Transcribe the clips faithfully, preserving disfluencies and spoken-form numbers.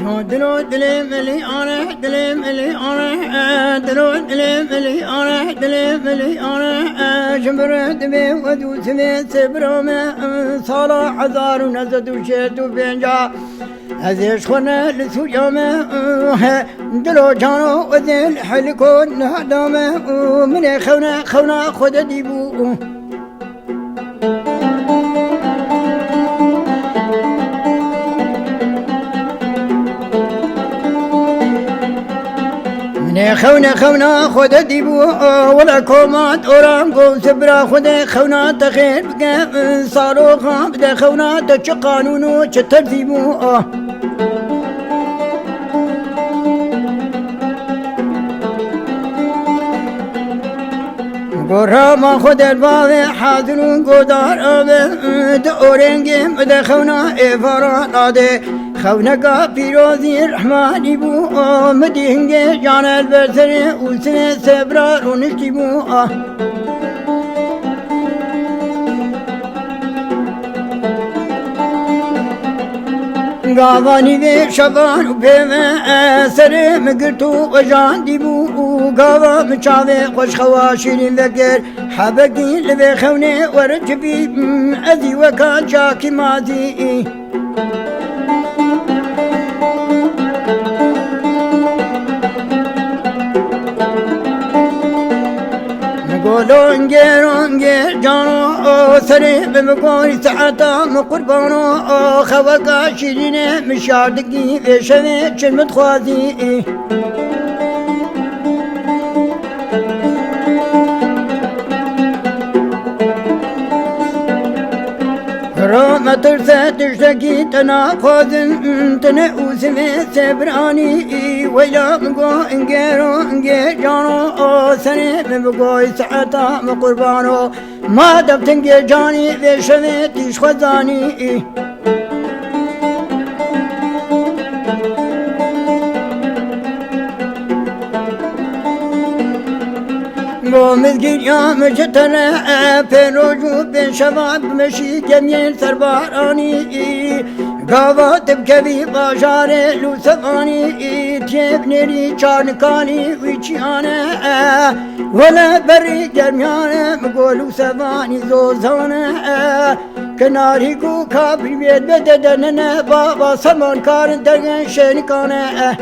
Yo dilo dilê milî are, dilê milî are, e, dilo dilê milî are, dilê milî are, e, ji min re dibê we dû sibê sê bira me, e, sala hezar û neh sed û şêst û pênc. Ez ê ji xwe ne li Sûriya me, e, he, dilo cano ez ê li heliko nehda me, e, min ê xewne xewna xwe de dîbû. Minê xewne xewna xwe de dîbû, wele komat oram go sibra xwe de xewna te xêr bike, saroxa bide xewna te çi qanûn û çi terzî bû. Gorama xwe derbavê hazir û godar abe, di orengê min de xewna êvara nade. Xewneka pîrozî rehmanî bû, min dî hingê can el ber serê û sinê sebra rûniştî bû. Gavanî vê şevan û pê ve, e, serê min girt û wejandî bû û gava min çavê xweş xewa şîrîn vekir. Hebekî li vê xewnê were çi bî, ez î weka çakî mazî. Golo ngêro ngê cano, o serê bi min goy saeta min qurbano, o xeweka şîrînê min şardikî vê şevê çi min dixwazî. Ro me tirse tiştekî te naxwazin, tine û sivê sebranî, weyla min go ingero ingê cano, o serê min bigoy saeta min qurbano. Madem tingê canî vê şevê tîj xwe zanî. Bo mizgîniya min ji te re, e, pê roj û pê şeva bimeşî gemiyên serbaranî. Gava tu bikevî bajarê Lûsevanî, tiyê binêrî çarnikanî wî çiyane, e, wele berî germiyane min go Lûsevanî zozane, e. Kenarî ku kabrî bê de de de ne ne baba seman karin dergen şênikane, eh.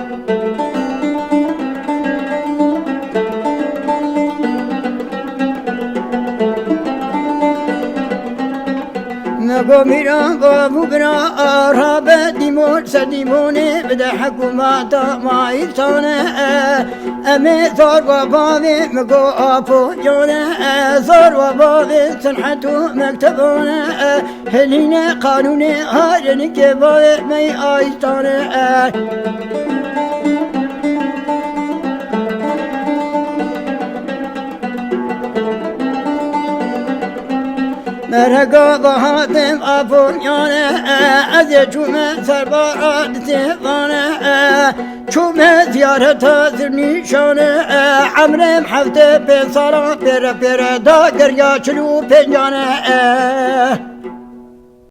Me go mîra bavû bira ara be dîmon ser dîmonê bide hekûmeta mayîsane, eh. Em ê zor wa bavê me go apo yane, eh. Zor wa bavê sinhet û mektebane, eh. Helîne qanûnê harenî kêvayê mey ayîtane e. Merhega vahatim aponyane e, ez ê çûme serbara ditêvane e. Çûme ziyareta zirnîşane e, emrêm hefte pê sala pêre pêre da geriya çil û pêncane e.